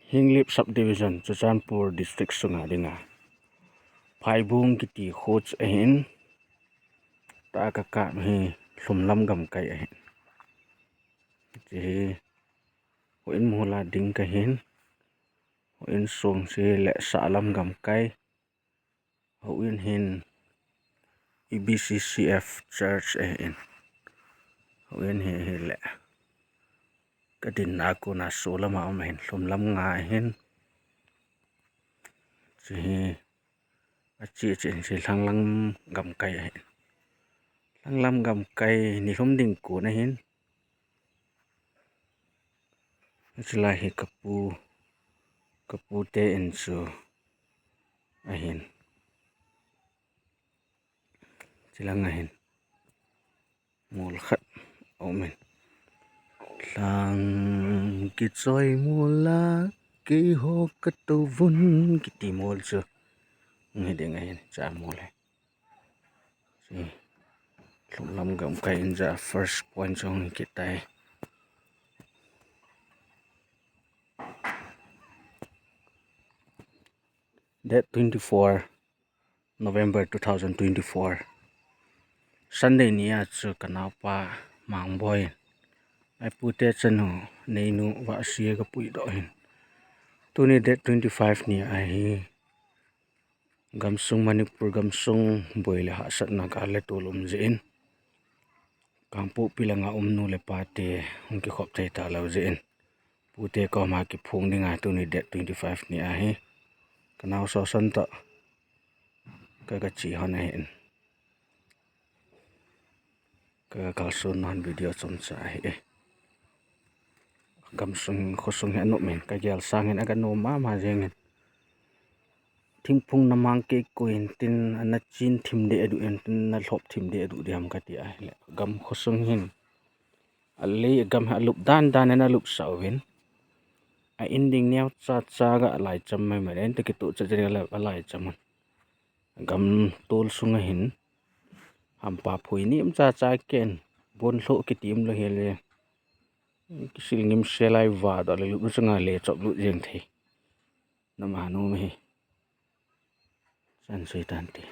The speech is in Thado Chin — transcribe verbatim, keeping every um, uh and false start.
Henglep Subdivision, Churachandpur District sunga dinga Phaibung kiti kho chu ahin, tua kakap hi Lhumlam gamkai ahin. Hiche hi houin mol a ding kahin, houin song chu le Sahlam gamkai, houin hin E B C C F Church ahin, houin hi hile kadinna kona solam a um ahin, Lhumlam nga ahin. Hiche hi ache chen chu Lhanglam gamkai ahin. Lhanglam gamkai nilhum ding kon ahin. Hiche lai hi kapu, kapute in chu ahin. Hiche langa hin mol khat aumin. Lhang kichoi mol a keiho katouvun kiti mol chu hiding ahin, hiche mol hi. Lhumlam gamkai in ja first point chu hung kitai. Date twenty-four November two thousand twenty-four, Sunday nia chu kanaopa Mangboi, apute chanu, neinu vahsia kapuidoh hin. Tuni date twenty-five ni ahi, gamsung Manipur gamsung boi le hahsatna gal le tol um jeh in, Kangpokpi langa um nu le pate hung kikhop thei talou jeh in, pute koma kiphong dinga tuni date twenty-five ni ahi, kanao Soson toh kaga che hon ahin, kaga kalson hon video chomcha ahi. Gamsung khosung hi anop in, kagel sangin aga nom mama jengin. Thingphung namang kei koi in tin, ana chin thim deh aduh in tin, ana lhop thim deh aduh diham kati ahile, gam khosung hin alei gam hi alup dan dan in alupsah uvin, a in ding neocha cha ga alaicham maimai in, toh kitoh cha jeng le alaicham un. Gam tol sunga hin hampa phui nemcha cha ken, bonlhoh kiti umlou hile, kisil ngimsel a iva doh le lupna chunga le choplut jeng thei. Nama nom hi, chan sei tante.